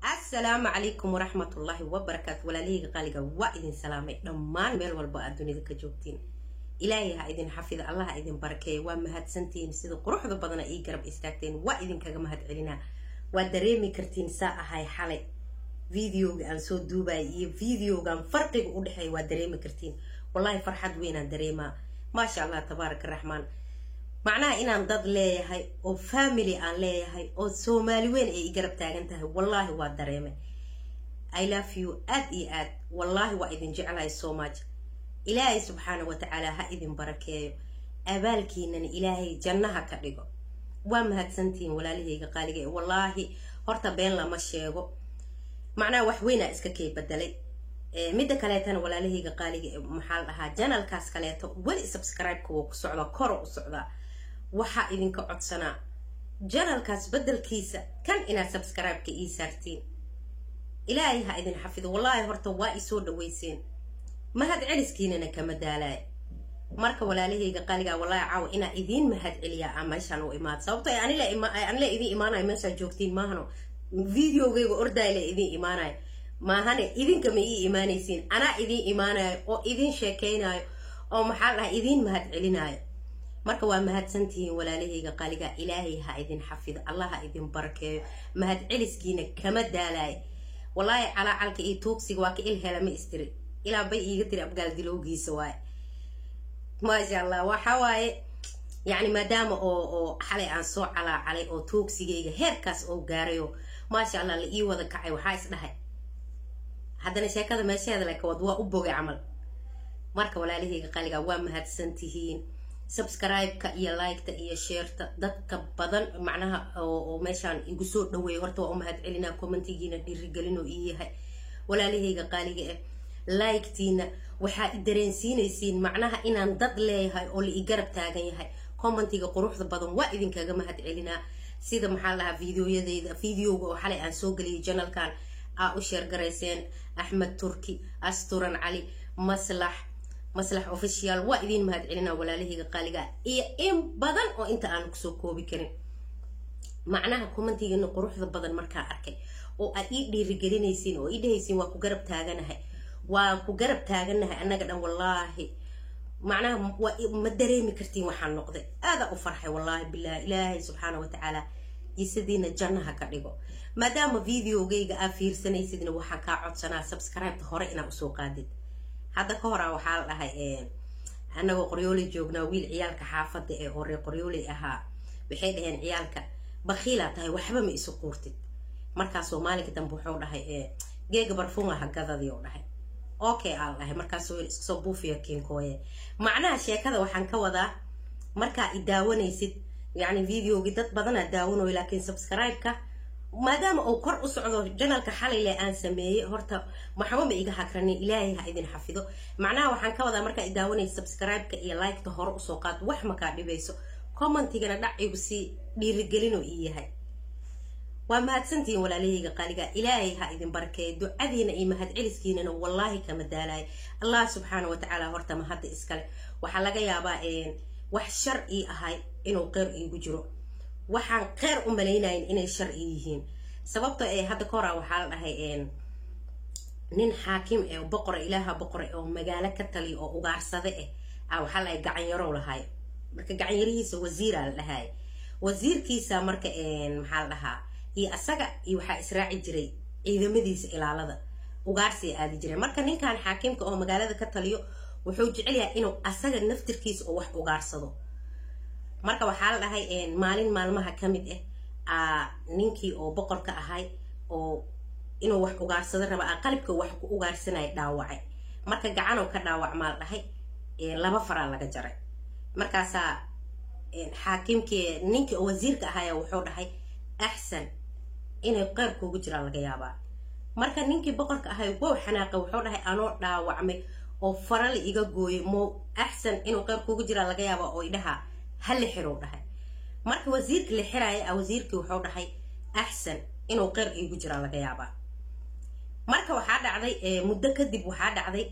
Asalaamu calaykum waraxmatullaahi wabarakaatu. Walaalihayga qaaliga, waa idin salaamay dhammaan meel walba aad dunida ka joogtiin. Ilaahay ha idin xafida, Allah ha idin barakeeyo. Waa mahadsantihiin sida quruxda badana ii garab istaagteen, waa idinkaga mahad celinaa. Waa dareemi kartiin saa ahay xalay videoga aan soo duubayay iyo videogan farqiga u dhexeeya, waa dareemi kartiin. Wallaahi farxad weynaan dareemaa, maasha Allah, tabaaraka raxmaan. Macnaha inaan dad leeyahay oo family aan leeyahay oo Soomaali weyn ay i garab taagan tahay, wallaahi waa dareemay. I love you aad iyo aad, wallaahi waa idin jeclahay so much. Ilaahay subxaana wa tacaala ha idin barakeeyo, abaalkiinana Ilaahay jannaha ka dhigo. Waa mahadsantihiin, walaalahayga qaaliga. Ee wallaahi horta been lama sheego, macnaha wax weynaa iska kay bedelay. Midda kaleetana, walaalahayga qaaliga, maxaa la dhahaa, channelkaas kaleeto weli subscribe-ka wuu ku socdaa, koro u socdaa. Waxaa idinka codsanaa channelkaas bedelkiisa kan inaad subscribe-ka ii saartiin. Ilaahay ha idin xafido. Wallaahi horta waa isoo dhaweyseen, mahad celiskiinana kama daalaay. Marka walaalahayga qaaliga, wallaahi caawa inaa idiin mahad celiyaa aa meeshaan u imaad, sababto anila idiin imaanayo meeshaa joogtiin maahano. Videogayga ordayle idiin imaanayo maahane, idinka ma ii imaanaysiin. Anaa idiin imaanayo oo idin sheekaynayo oo maxaa dhaha idiin mahad celinaayo. Marka waa mahadsantihiin, walaalahayga qaaliga. Ilaahay ha idin xafido, Allah ha idin barakeeyo. Mahad celiskiina kama daalaay. Wallaahi calaacalka iyo tuugsiga waa ka il hela, ma istiri ilaa bay iiga tiri Abgaal dilowgiisa waaye, maasha Allah. Waxa waaye yacni maadaama oo xalay aan soo calaacalay oo tuugsigayga heerkaas oo gaarayo, maasha Allah, la ii wada kacay, waxaa is dhahay haddana sheekada meesheeda lekawad waa u bogay camal. Marka walaalahayga qaaliga, waa mahadsantihiin. Subscribe-ka iyo like-ta iyo share-ta dadka badan macnaha oo meeshaan igu soo dhaweeyay, horta waa u mahad celinaa. Commentigiina dhiirigelinoo ii yahay, walaalahayga qaaliga ah. Like-tiina waxaa i dareensiinaysiin macnaha inaan dad leeyahay oo la i garab taagan yahay. Commentiga quruxda badan waa idinkaga mahad celinaa. Sida maxaa lahaa videoyadeyda, videoga oo xalay aan soo geliyay channelkan aa u share garayseen, Axmed Turki, Asturan Cali, Maslax, Maslax Official, waa idiin mahad celinaa, walaalahayga qaaliga, iyo in badan oo inta aan kusoo koobi karin. Macnaha commentigiina quruxda badan markaa arkay oo aad ii dhiirigelinaysiin oo ii dhehaysiin "Waa ku garab taaganahay, waa ku garab taaganahay annaga dhan", wallaahi macnaha ma dareemi kartiin waxaan noqday. Aadaa u farxay, wallaahi bilahi. Ilaahay subxaana wa tacaala jisadiina jannaha ka dhigo. Maadaama videogayga aa fiirsanaysidna, waxaan kaa codsanaa subscribe-ta hore inaa usoo qaadid. Hadda ka horaa waxaa la dhahay, annagoo Qoryooley joognaa, wiil ciyaalka xaafadda ee oo reer Qoryooley ahaa, waxay dhaheen ciyaalka, "Bakhiilaa tahay, waxba ma isu quurtid." Markaasoo maalinka dambe wuxuu dhahay, "Geega barfuunga hagadadii," oo dhahay. "Okay," aa la dhahay. Markaasuu yiri, "Iska soo buufiya kiinkooye." Macnaha sheekada waxaan ka wadaa, markaa i daawanaysid, yacni videogii dad badanaa daawanayo, laakiin subscribe-ka maadaama uu kor u socdo channelka xalayle aan sameeyey, horta waxba ma iga hagranin. Ilaahay ha idin xafido. Macnaha waxaan ka wadaa, markaa i daawanaysa, subscribe-ka iyo like-ta hore usoo qaad, wax makaa dhibayso. Commentigana dhac igu sii, dhiirigelinoo ii yahay. Waa mahadsantihiin, walaalahayga qaaliga. Ilaahay ha idin barakeeyo. Ducadiina iyo mahadceliskiinana wallaahi kama daalayo. Allah subxaana wa tacaala horta ma hadda iskale. Waxaa laga yaabaa wax shar ii ahay inuu qeyr iigu jiro, waxaan kheyr u malaynayin inay shar ii yihiin. Sababto ee hadda ka horaa waxaa la dhahay, nin xaakim ee boqora, Ilaaha boqore, oo magaalo ka taliya oo ugaarsade ah, waxaa la dhahay gacanyarow lahay. Marka gacanyarihiisa wasiiraa la dhahay. Wasiirkiisa marka maxaa la dhahaa iyo asaga iyo waxaa israaci jiray ciidamadiisa ilaalada, ugaarsiya aadi jiray. Marka ninkan xaakimka oo magaalada ka taliyo wuxuu jecel yahay inuu asaga naftirkiisa oo wax ugaarsado. Marka waxaa la dhahay, maalin maalmaha ka mid ah, ninkii oo boqorka ahay oo inuu wax ugaarsado raba a qalibka wax ku ugaarsanaya dhaawacay. Marka gacanoo ka dhaawacmaa la dhahay, laba faraa laga jaray. Markaasaa xaakimkii, ninkii oo wasiirka ahaya, wuxuu dhahay, "Axsan inay qeyr kuugu jiraan laga yaabaa." Marka ninkii boqorka ahay wow xanaaqay, wuxuu dhahay, "Anoo dhaawacmay oo farala iga gooyay mo axsan inuu qeyr kuugu jiraa laga yaabaa oo idhahaa ha la xirow?" dhahay. Marka wasiirka la xiraaya a wasiirkii wuxuu dhahay, "Axsan inuu qeyr iigu jiraa laga yaabaa." Marka waxaa dhacday muddo kadib, waxaa dhacday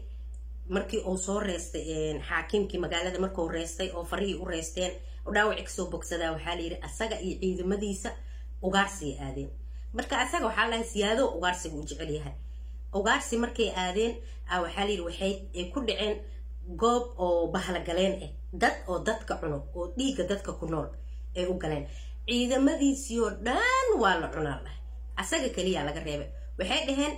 markii uu soo reestay xaakimkii magaalada, markuu reestay oo farihii u reesteen oo dhaawaci kasoo bogsadaa, waxaa la yidhi asaga iyo ciidamadiisa ugaarsiya aadeen. Marka asaga waxaa lahay siyaado ugaarsiga u jecel yahay. Ugaarsi markay aadeen waxaa layidhi waxay ku dhaceen goob oo bahlagaleen ah, dad oo dadka cuno oo dhiigga dadka ku nool ay u galeen. Ciidamadiisii oo dhan waa la cunaa lahay, asaga keliya laga reebay. Waxay dhaheen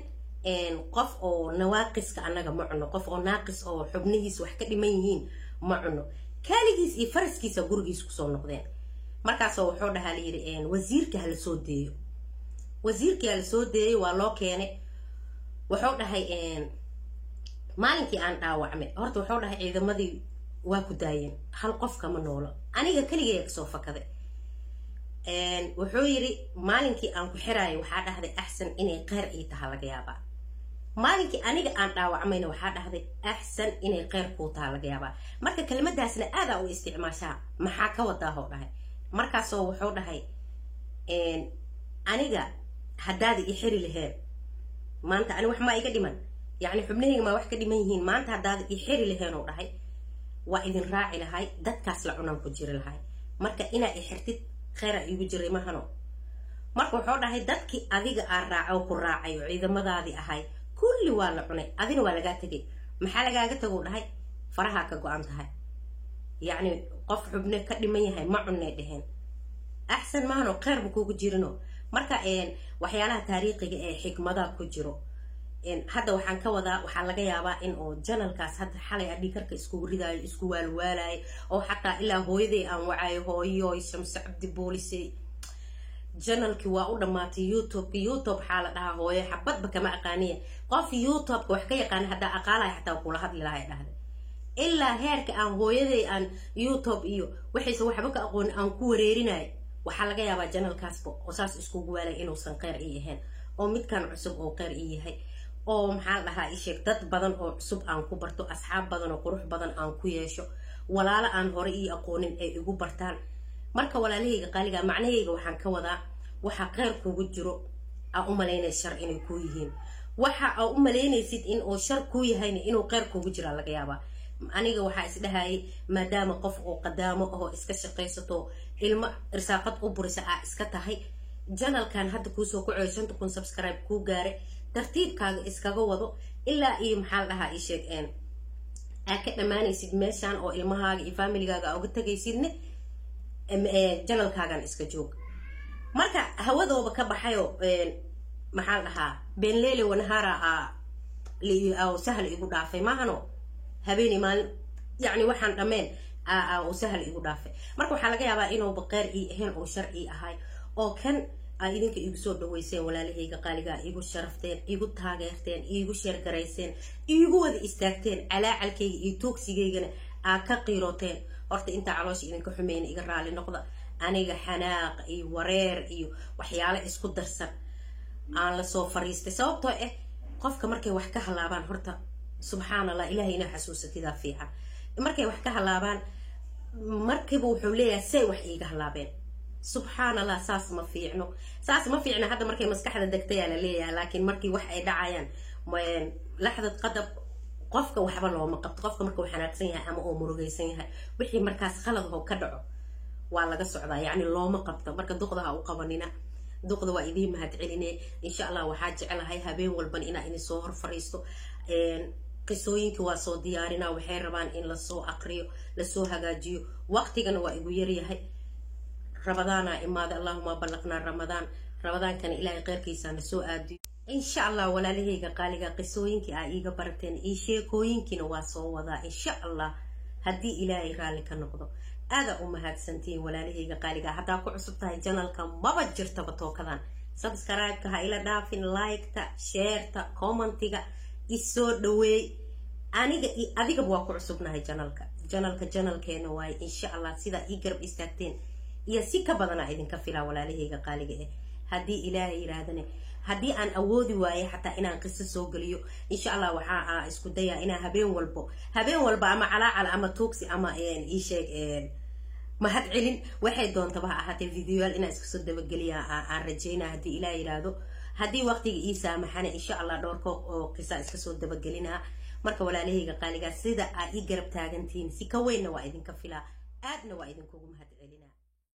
qof oo nawaaqiska annaga ma cuno, qof oo naaqis oo xubnihiis wax ka dhiman yihiin ma cuno. Kaligiis iyo faraskiisa gurigiis kusoo noqdeen. Markaasoo wuxuu dhahaa layidhi wasiirka hala soo deeyo. Wasiirkii hala soo deeyey, waa loo keenay. Wuxuu dhahay maalinkii aan dhaawacmay horta, wuxuu dhahay ciidamadii waa ku daayeen, hal qof kama noolo, aniga keligaya kasoo fakaday. Wuxuu yidhi maalinkii aan ku xiraayo waxaa dhahday axsan inay kheyr ii taha laga yaabaa, maalinkii aniga aan dhaawacmayna waxaa dhahday axsan inay kheyr kuu taha laga yaabaa. Marka kelmadaasna aadaa u isticmaashaa, maxaa ka wadaahoo dhahay? Markaasoo wuxuu dhahay aniga haddaada i xiri laheen maanta, ani wax maa iga dhiman, yacni xubnahayga maa wax ka dhiman yihiin maanta, haddaada i xiri laheen oo dhahay waa idin raaci lahay, dadkaas la cunaan ku jiri lahay. Marka inaa i xirtid kheyra iigu jiray mahano. Marka wuxuu dhahay dadkii adiga aa raaco ku raacay oo ciidamadaadii ahay kulli waa la cunay, adina waa lagaa tegay. Maxaa lagaaga tago dhahay? Farahaa ka go-an tahay, yacni qof xubne ka dhiman yahay ma cunnay dheheen, axsan mahano, kheyrba kuugu jirino. Marka waxyaalaha taariikhiga ee xikmadaha ku jiro hadda waxaan ka wadaa, waxaa laga yaabaa in oo janalkaas hadda xalay adhiikarka iskugu ridaayo, isku waalwaalayo, oo xataa ilaa hooyaday aan wacayo, hooyoy Shamse Cabdi boolisey janalkii waa u dhammaatay youtubeka. Youtube waxaa la dhahaa hooyo xabadba kama aqaaniya, qof youtubeka wax ka yaqaana haddaa aqaalaya xataa kula hadli lahay dhahday. Ilaa heerka aan hooyaday aan youtube iyo waxayse waxba ka aqoon aan ku wareerinayo, waxaa laga yaabaa janalkaasba oo saas iskugu waalay inuusan kheyr ii ahayn, oo midkan cusub oo kheyr ii yahay, oo maxaa la dhahaa isheeg dad badan oo cusub aan ku barto, asxaab badan oo qurux badan aan ku yeesho, walaalo aan hore ii aqoonin ay igu bartaan. Marka walaalahayga qaaliga, macnahayga waxaan ka wadaa waxa kheyr kugu jiro aa u malaynay shar inay kuu yihiin, waxa aa u malaynaysid in uu shar kuu yahayna inuu kheyr kugu jiraa laga yaabaa. Aniga waxaa isdhahayay maadaama qof oo qadaamo oo iska shaqaysato ilmo irsaaqad u burisa aa iska tahay, janalkan hadda kuusoo kucoyo 5000 subscribe kuu gaaray, tartiibkaaga iskaga wado ilaa iyo maxaa la dhahaa isheeg aa ka dhammaanaysid meeshan oo ilmahaaga iyo familigaaga aa uga tagaysidne, janalkaagan iska joog. Marka hawadooba ka baxayo maxaa la dhahaa beenleele wanahara aa sahal igu dhaafay maahano, habeeni maalin yacni waxaan dhammeen oo sahal igu dhaafay. Marka waxaa laga yaabaa inuuba kheyr ii ahayn oo shar ii ahay, oo kan aa idinka igu soo dhaweyseen walaalahayga qaaligaa, igu sharafteen, igu taageerteen, iigu sheergarayseen, iigu wada istaagteen, calaacalkayga iyo toogsigaygana aa ka qiirooteen. Horta intaa caloosha idinka xumeyna iga raali noqda, aniga xanaaq iyo wareer iyo waxyaalo isku darsan aan lasoo fariistay, sababtoo ah qofka markay wax ka halaabaan horta subxaan allah ilahay inaa xasuusatidaa fiican. Markay wax ka halaabaan markiiba wuxuu leeyahay say wax iiga halaabeen, subxaan allah, saas ma fiicno, saas ma fiicno. Hadda markay maskaxda degtayaa la leeyahay, laakiin markii wax ay dhacayaan laxdad qadab qofka waxba looma qabto. Qofka markuu xanaaqsan yahay ama uu murugaysan yahay, wixii markaas khalad oo ka dhaco waa laga socdaa, yacni looma qabto. Marka duqda ha u qabanina, duqda waa idiin mahad celine. Insha allah waxaa jecelahay habeen walban inaa idin soo hor fariisto. Qisooyinkii waa soo diyaarinaa, waxay rabaan in lasoo aqriyo, lasoo hagaajiyo, waqtigana waa igu yaryahay. Ramadaanaa imaada, allahuma ballaqnaa ramadaan, ramadaankana ilaahay kheyrkiisa na soo aadiyo insha allah. Walaalahayga qaaliga, qisooyinkii aa iiga barateen iyo sheekooyinkiina waa soo wadaa insha allah haddii ilaahay raalli ka noqdo. Aadaa u mahadsantihiin walaalahayga qaaliga. Haddaa ku cusub tahay janalka maba jirtaba tookadan, subscribe-ka ha ila dhaafin, like-ta, sheerta, commentiga isoo dhaweey. Aniga iyo adigaba waa ku cusubnahay janalka, janalka janalkeena waaye. Insha allah sidaa ii garab istaagteen iyo si ka badanaa idinka filaa walaalahayga qaaliga eh. Haddii ilaahay yiraahdane, haddii aan awoodi waaye xataa inaan qiso soo geliyo, insha allah waxaa isku dayaa inaan habeen walbo, habeen walba ama calaacal ama tuugsi ama iisheeg mahad celin waxay doontaba ha ahaatee, videoyaal inaan iska soo dabageliya aan rajaynaa haddii ilaah yiraahdo, haddii waqtiga ii saamaxana insha allah dhowr kooq oo qisa iska soo dabagelinaa. Marka walaalahayga qaaligaa, sida aa ii garab taagantihiin si ka weynna waa idinka filaa, aadna waa idinkugu mahad celinaa.